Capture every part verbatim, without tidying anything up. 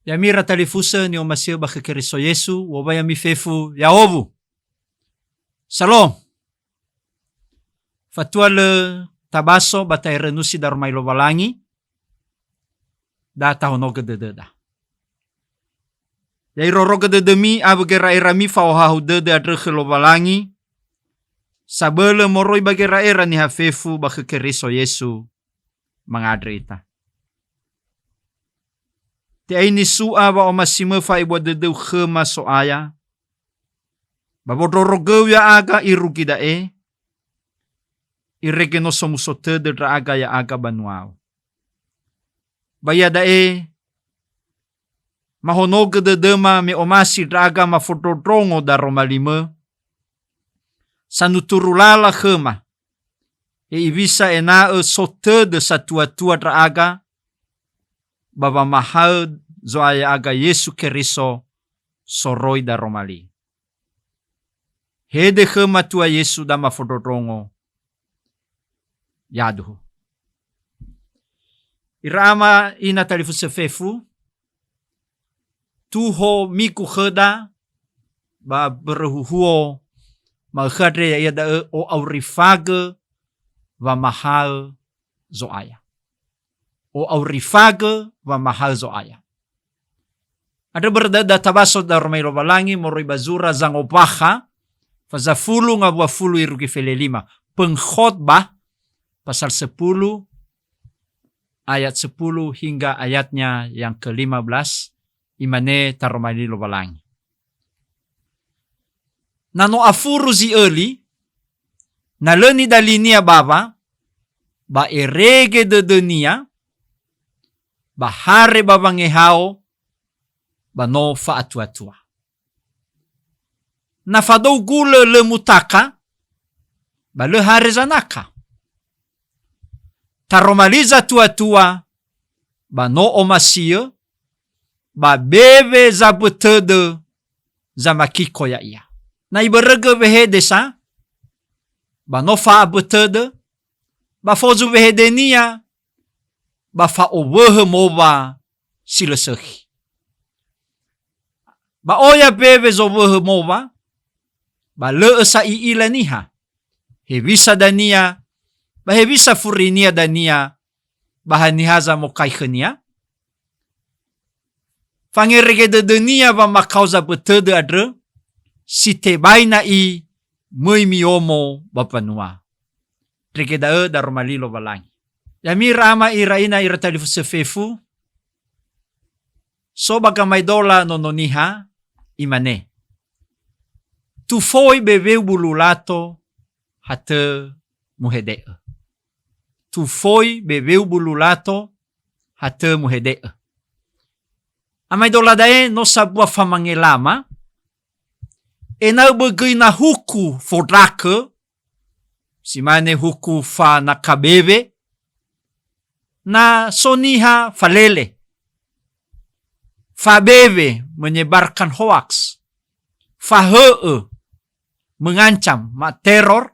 Ya'ami ira talifusö ni'omasi'ö ba khö Keriso Yesu, wobai ami fefu ya'owu. Shalom. Fatua lö tabaso ba ta'erönusi daroma li Lowalangi, da tahonogö dödöda. Ya irorogö dödömi awö gera'erami fa'ohahau dödö andrö khö Lowalangi, sabölö moroi ba gera'era niha fefu ba khö Keriso Yesu, mangandrö ita. Te'ai nisu'a wa'omasimö fa'ebua dödöu khöma So'aya, ba wondrorogöu ya'aga irugi da'e, irege no somuso tödö ndra'aga ya'aga banuau. Ba iada'e, mahonogö dödöma me omasi ndra'aga mafondrondrongo daroma limö, sanuturu lala khöma, hewisa ena'ö so tödö satuatua ndra'aga, ba wamahaö Zo'aya ya'aga Yesu Keriso soroi daroma li. Hede khöma Tua Yesu da mafondrondrongo. Yaduhu. Ira ama ina talifusö fefu, tuho migu khöda, ba börö huhuo ma'ökhö andre ya'ia da'ö, o'aurifagö wamahaö Zo'aya. O'aurifagö wamahaö Zo'aya. Andrö börö da'ö da tabaso daroma li Lowalangi moroi ba zura Zangombakha, fazafulu ngawua fulu irugi felelima. Pengkhotbah, pasal sepuluh, ayat sepuluh hingga ayatnya yang kelima belas, imane taroma li Lowalangi. Na no afuru zi öli, na lö nidalinia bawa, ba erege dödönia, ba hare ba wangehao, ba no fa'atuatua. Na fadou gulö lö mutakha, ba lö hare zanakha. Taroma li zatuatua, ba no omasi'ö, ba bewe zabötödö zamakiko ya'ia. Na ibörögö wehede sa, ba no fa'abötödö, ba fozu wehedenia, ba fa'owöhö mowa si lö sökhi. Ba oya bewe zowöhö mowa, ba lö'ö sa i'ila niha, hewisa dania, ba hewisa furinia dania, ba haniha zamokai khönia? Fangerege dödönia wamakao zabötödö andrö, si tebai na'i möi mi'omo ba mbanua. Ndrege da'ö daroma li Lowalangi. Ya'ami ira ama ira ina ira talifusö fefu, so ba gamaedola Nono Niha, imane, "Tufoi beweu bulu lato, ha tö muhede'ö." Tufoi beweu bulu lato, ha tö muhede'ö. Amaedola da'e no sambua famangelama, ena'ö bögöi na huku fondrakö, si mane huku fanaka bewe, na so niha falele, fabewe, menyebarkan hoaks, fahö'ö, mengancam, ma teror,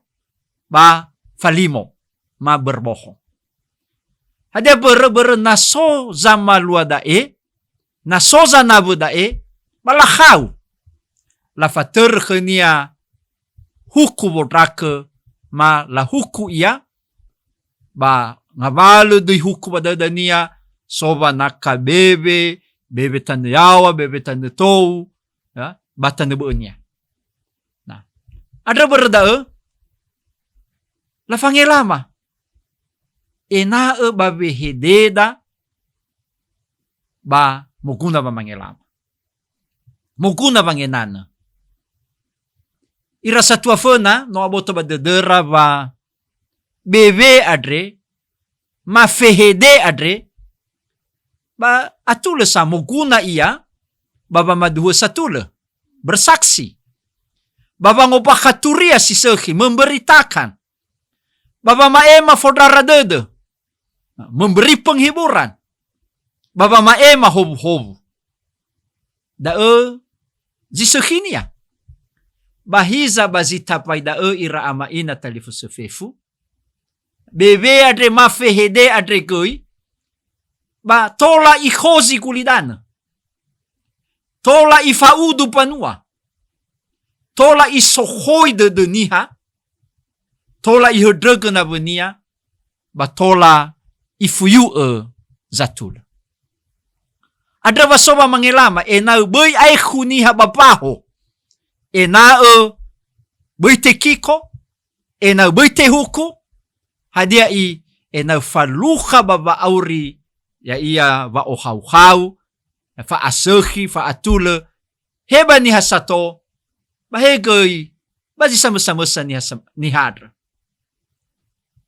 ba falimo, ma berbohong. Hadia börö? Börö na so zamalua da'e, na so zanawö da'e, ba lakhau. Lafatörö khönia huku wondrakö, ma lahuku ia, ba ngawalö döi huku ba dödönia, so wanaka bewe, bewe tanö yaŵa, bewe tanö tou, ya, ba tanö bö'önia. Nah, andrö börö da'ö, lafangelama. Ena'ö ba wehededa ba moguna wamangelama. Moguna wangenanö. Ira satua föna, no aboto ba dödöra wa bewe andre, ma fehede andre, ba atulö sa moguna ia, ba wamaduhu'ö satulö, bersaksi. Ba wangombakha turia si sökhi, memberitakan. Ba wama'ema fondrara dödö, memberi penghiburan. Ba wama'ema howuhowu. Da'ö zi sökhinia. Ba hiza ba zi tambai da'ö ira ama ina talifusö fefu, bewe andre ma fehede andre göi, ba tola ikhozi gulidanö. tola ifa'udu mbanua, tola isokhoi dödö niha, tola ihöndrögö nawönia, ba tola ifuyu'ö zatulö. Andrö wa so wamangelama, ena'ö böi aekhu niha ba mbaho, ena'ö böi tekiko, ena'ö böi tehuku, hadia i, ena'ö falukha ba wa'auri, ya'ia wa'ohaukhau, fa'asökhi, fa'atulö, he ba niha sato, ba he göi ba zi samösamösa niha sa-, niha andrö.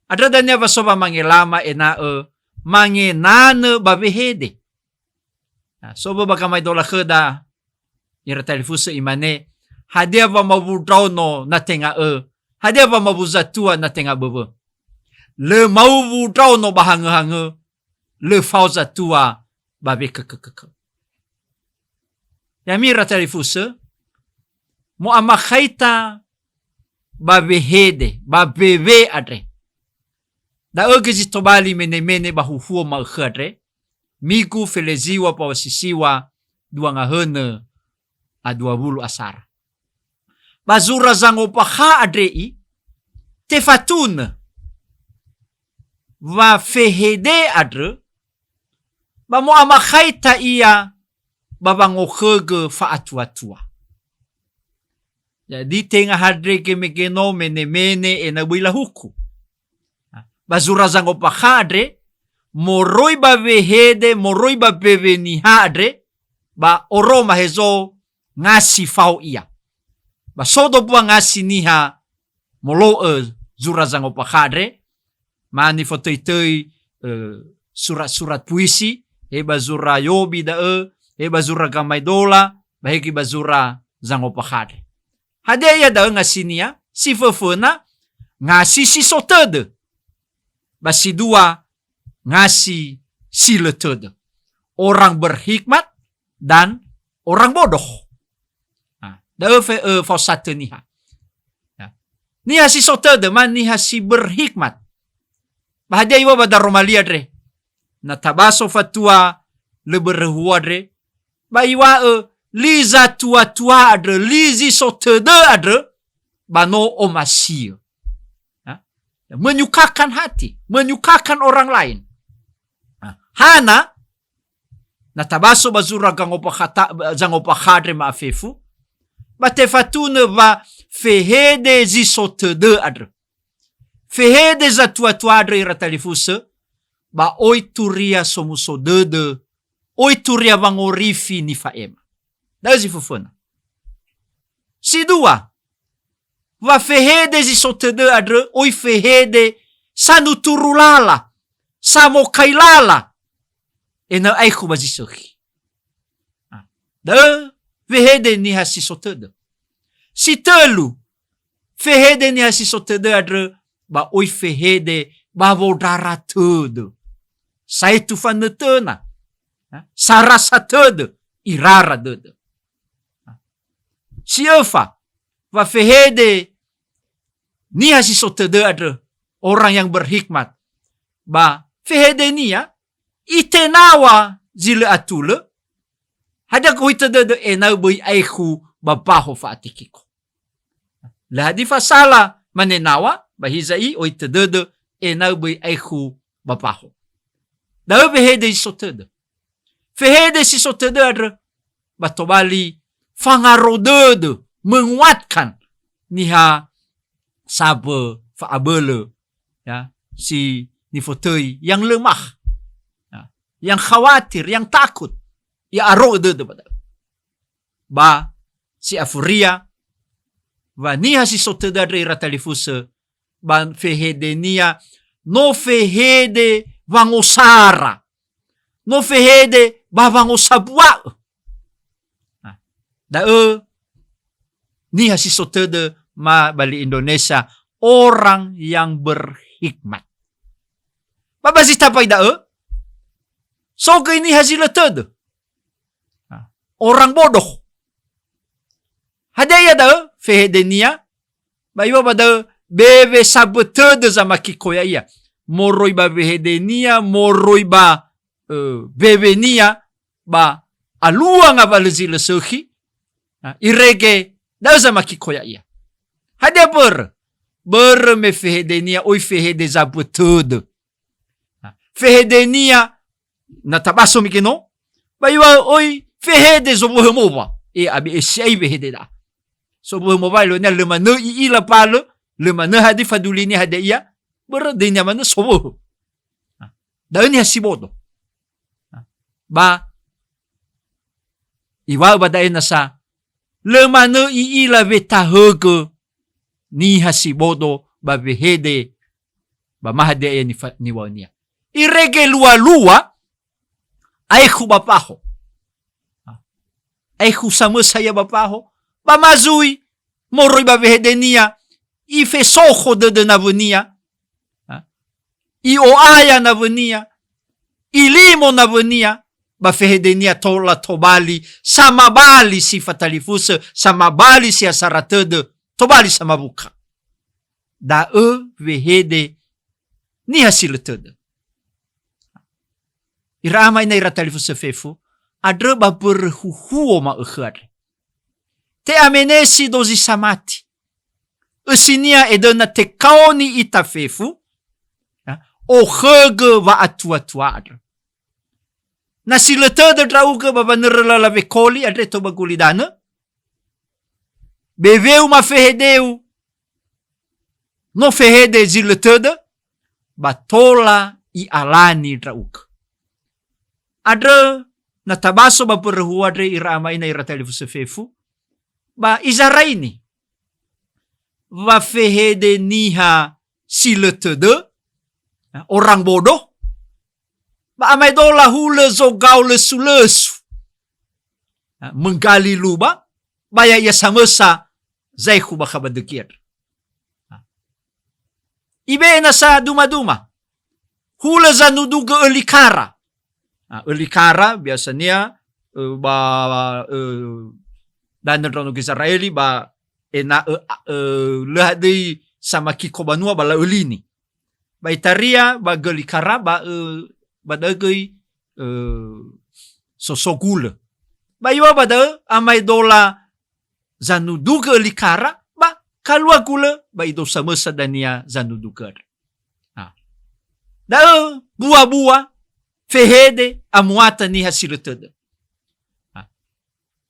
Andrö dania wa so wamangelama ena'ö mangenanö ba wehede. Na, so wö ba gamaedola khöda, ira talifusö, imane, "Hadia wa mawuwu ndraono na tenga ö? Hadia wa mawuwu zatua na tenga böwö? Lö mawuwu ndraono ba hangöhangö, lö fao zatua ba wekökökökö." Ya'ami ira talifusö, mo'amakhaita ba wehede, ba wewe andre. Da'ö göi zi tobali menemene ba huhuo ma'ökhö andre, Migu feleziwa ba wasisiwa dua ngahönö a dua wulu asara. Ba zura zangombakha andre i, tefatunö wa fehede andrö, ba mo'amakhaita ia ba wangokhögö fa'atuatua. Jadi, tenga handrege megeno menemene ena'ö böi lahuku. Ba zura zangombakha andre, moroi ba wehede, moroi ba wewe niha andre, ba oroma hezo ngasi fao ia. Ba so dombua ngasi niha molo'ö zura zangombakha andre, ma nifotöitöi, eh, surat-surat puisi, he ba zura Yobi da'ö, he ba zura Gamaedola, ba he göi ba zura zangombakha andre. Hadia ia da'ö ngasinia? Si föföna, ngasi si so tödö. Ba si dua, ngasi si lö tödö. Orang berhikmat dan orang bodoh. Nah, da'ö fe-, ö, faosatö niha. Ya. Niha si so tödö, ma niha si berhikmat. Ba hadia iŵa'ö ba Daromalia andre? Na tabaso fatua lö börö huo andre, ba iŵa'ö li zatuatua andrö, li zi so tödö andrö, ba no omasi'ö. Ya. Menyukakan hati, menyukakan orang lain. Nah, hana, na tabaso ba zura gangombakha ta-, zangombakha andre ma'afefu, ba tefatunö wa fehede zi so tödö andrö. Fehede zatuatua andrö ira talifusö, ba oi turia somuso dödö, oi turia wangorifi nifa'ema. Da'ö zi föföna. Si dua, wa fehede zi so tödö andrö, oi fehede sanuturu lala, samokai lala, ena'ö aekhu ba zi sökhi. Ah, da'ö wehede niha si so tödö. Si tölu, fehede niha si so tödö andrö, ba oi fehede ba wondrara tödö. Saetu fanötöna. Ha? Sarasa tödö, irara dödö. Ha? Si öfa, wa fehede niha si so tödö andrö, orang yang berhikmat, ba fehedenia, itenawö zi lö atulö, hadia gohitö dödö ena'ö böi aekhu ba mbaho fa'atekiko. Lö hadia fasala manenawö, ba hiza'i ohitö dödö ena'ö böi aekhu ba mbaho. Da'ö wehede si so tödö. Fehede si so tödö andrö, ba tobali fangaro dödö, menguatkan niha sambö fa'abölö, ya, si nifotöi yang lemah, ya, yang khawatir, yang takut, i'aro'ö dödö ba da'ö. Ba si afuria, wa niha si so tödö andrö ira talifusö, ba fehedenia, no fehede wangosara, no fehede ba wangosambua'ö. Nah, da'ö niha si so tödö ma ba li Indonesia, orang yang berhikmat. Ba ba zi tambai da'ö, so göi niha zi lö tödö. Nah, orang bodoh. Hadia ia da'ö? Fehedenia, ba iŵa'ö ba da'ö, bewe sambö tödö zamakiko ya'ia. Moroi ba wehedenia, moroi ba, ö, bewenia, ba alua ngawalö zi lö sökhi, ha, irege da'ö zamakiko ya'ia. Hadia börö? Börö me fehedenia oi fehede zabö tödö. Ha, fehedenia na tabaso mege no, ba iŵa'ö oi fehede zowöhö mowa. E, abe e si'ai wehede da'a. Zowöhö mowa elönia lö manö i'ila mbalö, lö manö hadia fadulinia hadia ia, börö döinia manö sowöhö. Ha, da'ö niha si bodo. Ha, ba iŵa'ö ba da'e nasa, lö manö i'ila wetahögö niha si bodo ba wehede, ba ma hadia ia nifa-, niŵa'önia. Irege lua-lua, aekhu ba mbaho. Aekhu samösa ia ba mbaho, ba ma zui moroi ba wehedenia, ifesokho dödö nawönia, ha? I'o'aya nawönia, ilimo nawönia, ba fehedenia tola tobali samabali si fatalifusö, samabali si ha sara tödö, tobali samawuka. Da'ö wehede niha si lö tödö. Ira ama ina ira talifusö fefu, andrö ba mbörö huhuo ma'ökhö andre. Te'amenesi dozi samati. Ösinia edöna tekaoni ita fefu, ya, okhögö wa'atuatua andrö. Na si lö tödö ndra'ugö ba wanörö lala wekoli andre tou ba gulidanö, beweu ma fehedeu, no fehede zi lö tödö, ba tola i'alani ndra'ugö. Andrö na tabaso ba mbörö huhuo andre ira ama ina ira talifusö fefu, ba izaraini wa fehede niha si lö tödö, orang bodoh, ba amaedola hulö zogao lösu-lösu, ha, menggali luba, ba ya'ia samösa zaekhu bakha ba dökhi andrö. Ha. Ibe'e nasa duma-duma. Hulö zanudugö öli kara. Ha, öli kara, biasania, ö, ba, ö, danö ndraono Gizera'eli, ba ena'ö, a, ö, lö hadöi samakiko banua ba la'ölini. Ba itaria ba göli kara ba, ö, ba da'ö göi, ö, soso gulö. Ba iŵa'ö ba da'ö amaedola zanudugö öli kara, ba kalua gulö, ba idou samösa dania zanudugö andrö. Ha. Da'ö bua-bua, fehede, amuata niha si lö tödö. Ha.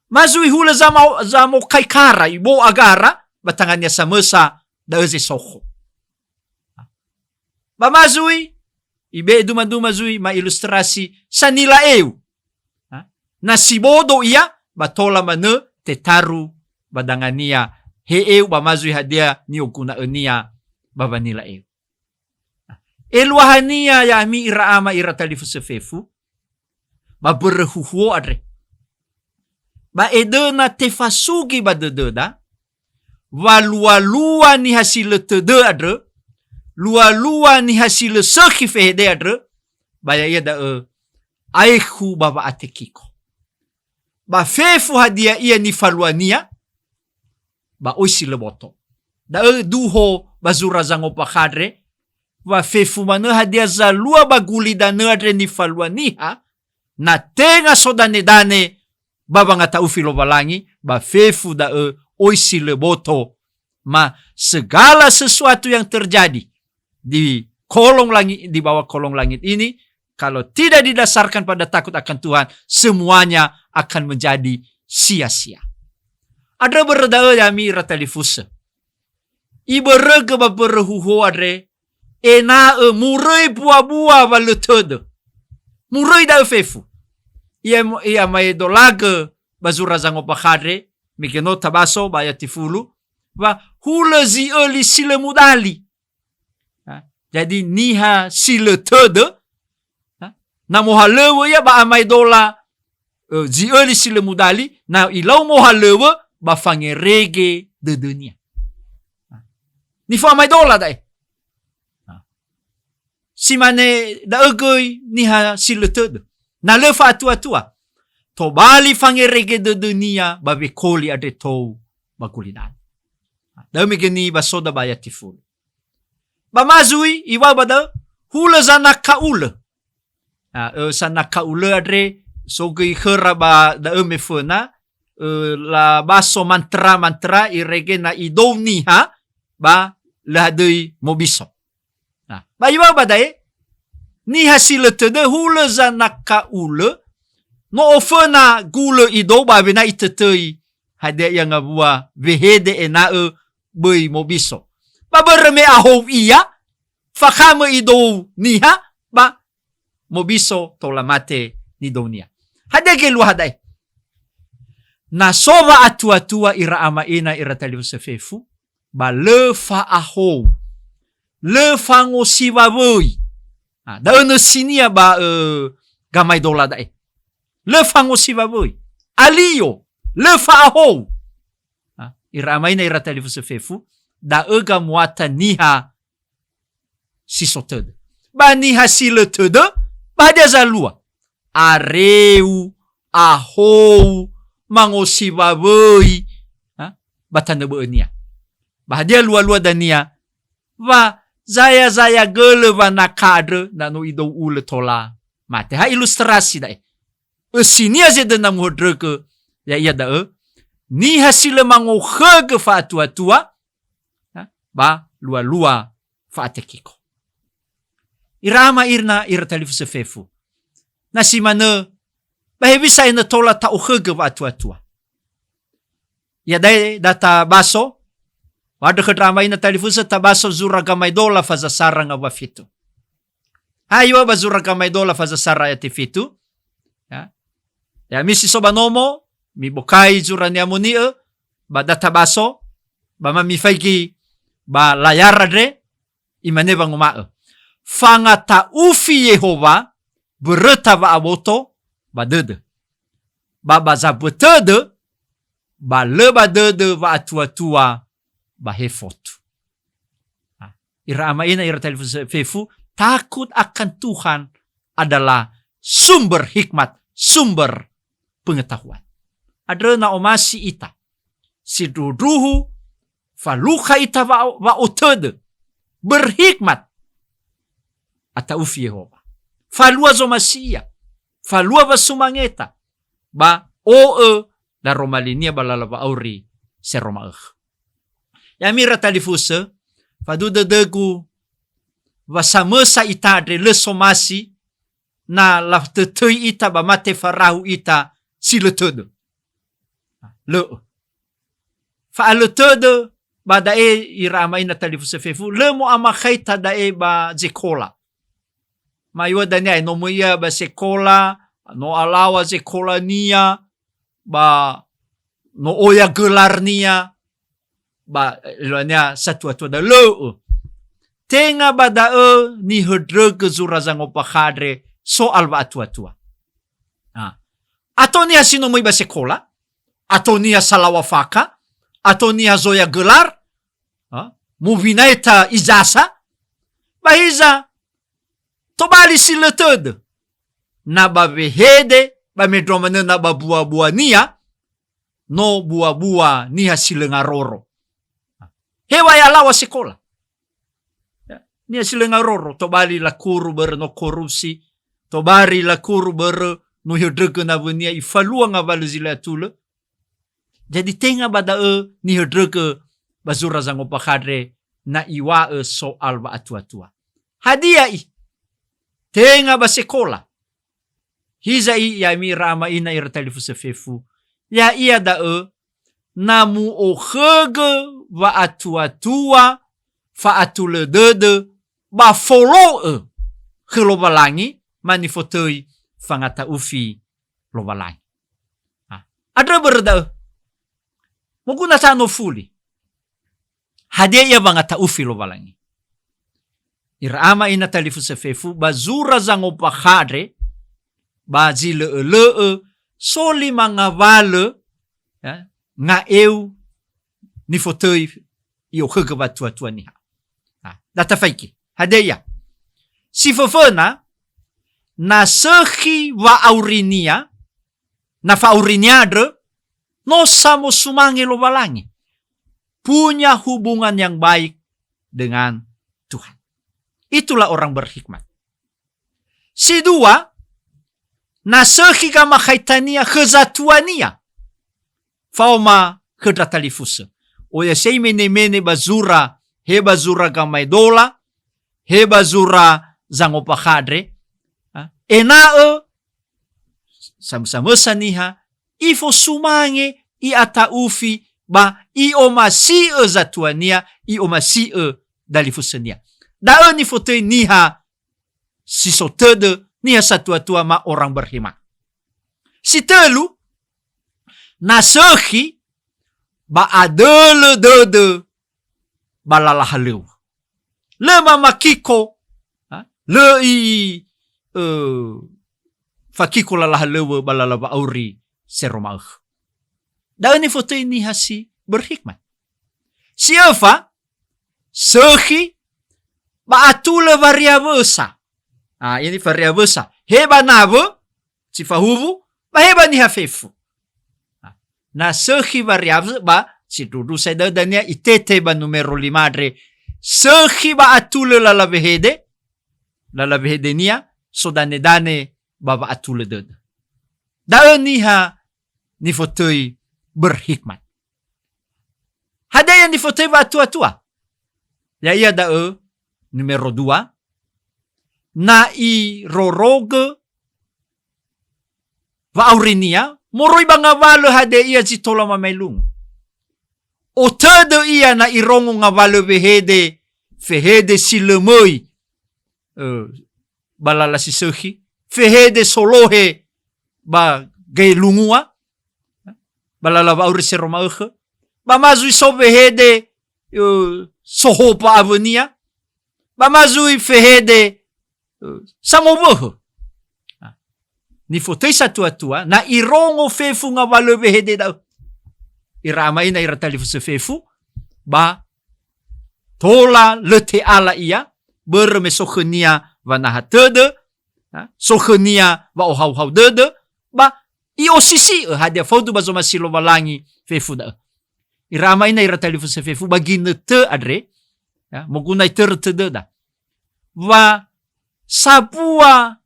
Ma zui hulö zama-, zamokai kara, ibo'o agara, ba tangania samösa da'ö zesokho. Ba ma zui, ibe'e duma-duma zui, ma ilustrasi, sanila eu. Ha? Na si bodo ia, ba tola manö tetaru ba dangania, he eu ba ma zui hadia ni'oguna'önia ba wanila eu. Eluahania ya'ami ira ama ira talifusö fefu, ba mbörö huhuo andre. Ba edöna tefasugi ba dödöda, wa lua-lua niha si lö tödö andrö, lua-lua niha si lö sökhi fehede andrö, ba ya'ia da'ö aekhu ba wa'atekiko. Ba fefu hadia ia nifaluania, ba oi si lö boto. Da'ö duho ba zura zangombakha andre, wa fefu manö hadia zalua ba gulidanö andre nifalua niha, na tenga sodanedane ba wangata'ufi Lowalangi, ba fefu da'ö oi si lö boto. Ma segala sesuatu yang terjadi di kolong langit, di bawah kolong langit ini, kalau tidak didasarkan pada takut akan Tuhan, semuanya akan menjadi sia-sia. Andrö börö da'ö ya'ami ira talifusö. Ibörögö ba mbörö huhuo andre, ena'ö muröi bua-bua wa lö tödö. Muröi da'ö fefu. Ia mo-, ia maedolagö ba zura zangombakha andre, mege no tabaso ba ayati fulu, wa hulö zi öli si lö mudali. Ha? Jadi niha si lö tödö, ha? Na mohalöŵö ia ba amaedola, ö, zi öli si lö mudali, na ilau mohalöŵö ba fangerege dödönia. Ha? Nifamaedola da'e. Ha? Si mane da'ö göi niha si lö tödö. Na lö fa'atua-tua, tobali fangerege dödönia ba wekoli andre tou ba gulidanö. Da'ö mege nibasoda ba ayati fulu. Ba ma zui, iŵa'ö ba da'ö, hulö zanaka'ulö. A, ö, sanaka'ulö andre, So göi khöra ba da'ö meföna, ö, labaso mantra-mantra irege na idou niha, ba lö hadöi mobiso. Nah, ba iŵa'ö ba da'e, niha si lö tödö hulö zanaka ulö, no oföna gulö idou ba awena itötöi hadia ia ngawua wehede ena'ö böi mobiso. Ba börö me ahou ia, fakhamö idou niha, ba mobiso tola mate nidounia. Hadia gelua ha da'e? Na so wa'atua-tua ira ama ina ira talifusö fefu, ba lö fa'ahou, lö fangosiwa wöi. Ah, da'ö nösinia ba, ö, gamaedola da'e. Lö fangosiwa wöi. Alio, lö fa'ahou. Ah, ira ama ina ira talifusö fefu, da'ö gamuata niha si so tödö. Ba niha si lö tödö, ba hadia zalua? Areu, ahou, mangosiwa wöi, ha? Ba tanö bö'önia. Ba hadia lua-lua dania? Wa zaya-zaya gölö wanaka andrö na no idou ulö tola mate. Ha ilustrasi da'e. Ösinia zedöna muhöndrögö, ya'ia da'ö, niha si lö mangokhögö fa'atua-tua, ha? Ba lua-lua fa'atekiko. Ira ama ina ira talifusö fefu. Na si manö, ba hewisa enö tola ta'okhögö wa'atua-tua? Iada'e da tabaso, wa'andrö khö ndra ama ina talifusö, tabaso zura gamaedola faza sara ngawua fitu. Ha iŵa'ö ba zura gamaedola faza sara ayati fitu. Ya. Ya'ami si so ba nomo, mibokai zura ni'amoni'ö, ba da tabaso, ba ma mifaigi ba layar andre, imane wanguma'ö, "Fangata'ufi Yehowa mböröta wa'aboto ba dödö. Ba ba zambua tödö, ba lö ba dödö wa'atua-tua ba he fotu." Ha, ira ama ina ira talifusö fefu, takut akan Tuhan adalah sumber hikmat, sumber pengetahuan. Andrö na omasi ita, sindruhundruhu, falukha ita wa-, wa'otödö, berhikmat, ata'ufi Yehowa. Falua zomasi ia, falua wasumangeta, ba o'ö daroma linia ba lala wa'auri seroma ökhö. Ya'ami ira talifusö, fadu dödögu wa samösa ita andre lö somasi na latötöi ita ba ma tefarahu ita si lö tödö. Lö'ö. Fa'alötödö ba da'e ira ama ina talifusö fefu, lö mo'amakhaita da'e ba zekola. Ma'eŵö dania, no möi ia ba sekola, no alaŵa zekolania, ba no oya gelarnia, ba, eh, eluahania satua-tua da'ö. Lö'ö. Tenga ba da'ö nihöndrögö zura zangombakha andre soal wa'atua-tua. Ah. Ato niha si no möi ba sekola, ato niha salaŵa fakha, ato niha zoya gelar, ah, mowinaeta ijazah, ba hiza tobali si lö tödö. Na ba wehede, ba mendrua manö na ba bua-buania, no bua-bua niha si lö ngaroro. Heŵa'ae alaŵa sekola. Ya, niha si lö ngaroro, tobali lakuru börö no korupsi, tobali lakuru börö no ihöndrögö nawönia ifalua ngawalö zi lö atulö. Jadi tenga ba da'ö nihöndrögö ba zura zangombakha andre na iŵa'ö soal wa'atua-tua. Hadia i? Tenga ba sekola. Hiza i, ya'ami ira ama ina ira talifusö fefu. Ya'ia da'ö, na mu'okhögö wa'atua-tua, fa'atulö dödö, ba folo'ö khö Lowalangi, ma nifotöi fangata'ufi Lowalangi. Ha, andrö börö da'ö. Moguna tanö fuli. Hadia ia wangata'ufi Lowalangi? Ira ama ina talifusö fefu, ba zura zangombakha andre, ba zi lö'ö-lö'ö, so lima ngawalö, ya, nga'eu nifotöi i'okhögö wa'atua-tua niha. Ha, da tafaigi. Hadia ia? Si föföna, na sökhi wa'aurinia, na fa'aurinia andrö, no samosumange Lowalangi. Punya hubungan yang baik dengan Tuhan. Itulah orang berhikmat. Si dua, Na sökhi gamakhaitania khö zatuania faoma khö ndra talifusö. Oya siai mene-mene ba zura, he ba zura gamaedola, he ba zura zangombakha andre, ha? Ena'ö samösa-mösa niha ifosumange, i'ata'ufi, ba i'omasi'ö zatuania, i'omasi'ö dalifusönia. Da'ö nifotöi niha si so tödö, niha satua-tua ma orang berkhidmat. Si tölu, na sökhi ba adölö dödö ba lala halöŵö. Lö mamakiko, ha? Lö i, ö, fakiko lala halöŵö ba lala wa'auri sero ma'ökhö. Da'ö nifotöi niha si berkhidmat. Si öfa, sökhi ba atulö wariawösa. Ah, ini wariawösa. He ba nawö, si fahuwu, ba he ba niha fefu. Ah, na sökhi wariawö ba sindrundru sai da'ö dania itete ba numero lima andre. Sökhi ba atulö lala wehede, lala wehedenia, sodanedane ba wa'atulö dödö. Da'ö niha nifotöi berkhidmat. Hadia ia nifotöi wa'atua-tua? Ya'ia da'ö numero dua, na irorogö wa'aurinia moroi ba ngawalö hadia ia zi tola mamaelungu. Otödö ia na irongo ngawalö wehede, fehede si lö möi, ö, ba lala si sökhi, fehede solohe ba gaelungua, ba lala wa'auri sero ma'ökhö, ba ma zui so wehede, ö, sohopa awönia, ba ma zui fehede, ö, samowöhö. Nifotöi satua-tua, na irongo fefu ngawalö wehede da'ö. Ira ama ina ira talifusö fefu, ba tola lö te'ala ia, börö me so khönia wanaha tödö, ha, so khönia wa'ohauhau dödö, ba i'osisi'ö hadia faudu ba zomasi Lowalangi fefu da'ö. Ira ama ina ira talifusö fefu ba ginötö andre, ya, moguna itörö tödöda. Wa sabua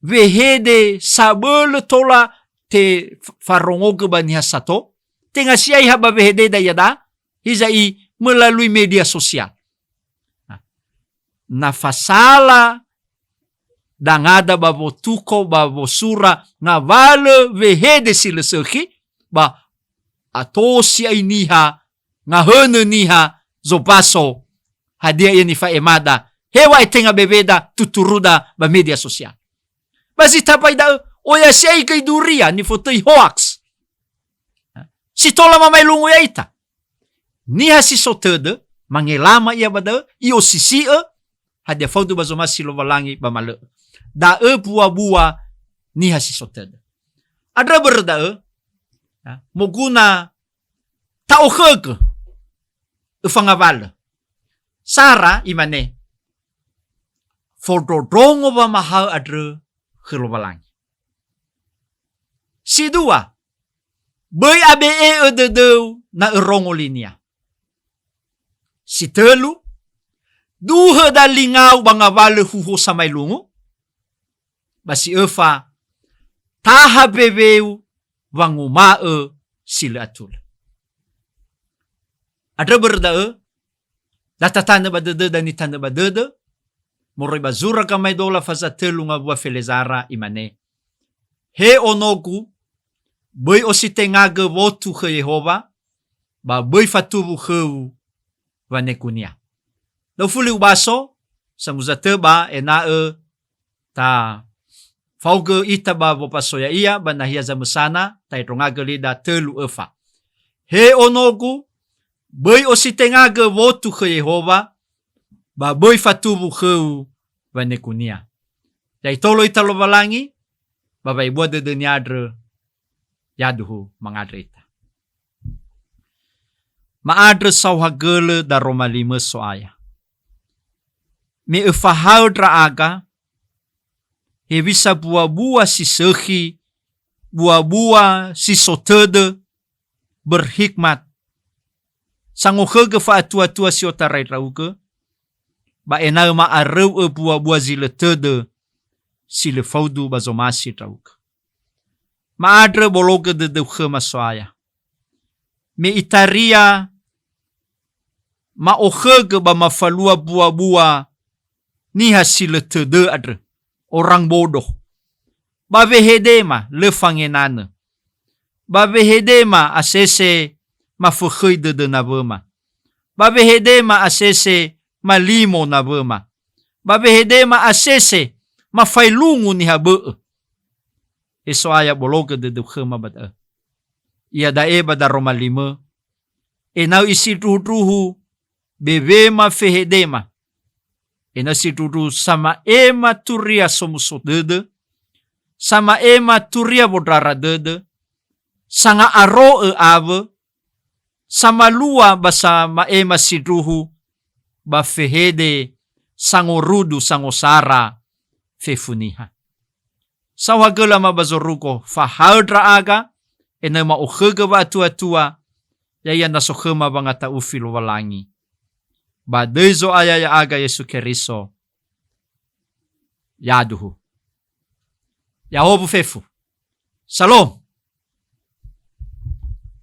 wehede sabölö tola te f-, farongogö ba niha sato, tenga si'ai ha ba wehededa iada'a, hiza'i melalui media sosial. Na fasala dangada ba wotuko ba wosura ngawalö wehede si lö sökhi, ba ato si'ai niha, ngahönö niha zobaso hadia ia nifa'emada, heŵa'ae tenga beweda tuturuda ba media sosial. Ba zi tambai da'ö, oya si'ai göi duria nifotöi hoax. Si tola mamaelungu ya'ita. Niha si so tödö, mangelama ia ba da'ö, i'osisi'ö, hadia faudu ba zomasi Lowalangi ba ma lö'ö. Da'ö bua-bua niha si so tödö. Andrö börö da'ö, ya, moguna ta'okhögö öfa ngawalö. Sara imane, fondrondrongo wamahaö andrö khö Lowalangi. Si dua, böi abe'e'ö dödöu na örongo linia. Si tölu, duhö dalingau ba ngawalö huhuo samaelungu. Ba si öfa, taha mbeweu wanguma'ö si lö atulö. Andrö börö da'ö, datatanö ba dödöda nitanö ba dödö, moroi ba zura gamaedola faza tölu ngawua felezara imane, "He onogu, böi ositengagö wotu khö Yehowa, ba böi fatuwu khöu wanekunia." Daufuli ubaso, samuza töba ena'ö tafaogö ita ba wopaso ya'ia ba nahia zamösana, ta'endrongagö lida tölu öfa. "He onogu, böi ositengagö wotu khö Yehowa, ba böi fatuwu khöu wanekunia." Ya'itolo ita Lowalangi, ba wa'ebua dödönia andrö, yaduhu mangandrö ita. Ma'andrö saohagölö daroma limö So'aya. Me öfahaö ndra'aga, hewisa bua-bua si sökhi, bua-bua si so tödö, berhikmat, sangokhögö fa'atua-tua si otarai ndra'ugö, ba ena'ö ma'aröu'ö bua-bua zi lö tödö, si lö faudu ba zomasi ndra'ugö. Ma'andrö bologö dödöu khöma So'aya. Me itaria ma'okhögö ba mafalua buabua niha si lö tödö andrö, orang bodoh. Ba wehedema lö fangenanö. Ba wehedema asese mafökhöi dödö nawöma. Ba wehedema asese malimo nawöma. Ba wehedema asese mafaelungu niha bö'ö. He So'aya, bologö dödöu khöma ba da'ö. Iada'e ba daroma limö, ena'ö isindruhundruhu bewema fehedema. Ena'ö sindruhundruhu sama'ema turia somuso dödö, sama'ema turia wondrara dödö, sanga'aro'ö awö, samalua ba sama'ema sindruhu ba fehede sangorudu sangosara fefu niha. Saohagölö, Ama, ba zorugo, fahaö ndra'aga, ena'ö ma'okhögö wa'atuatua, ya'ia na so khöma wangata'ufi Lowalangi. Ba döi Zo'aya ya'aga Yesu Keriso. Yaduhu. Ya'ahowu fefu. Salom.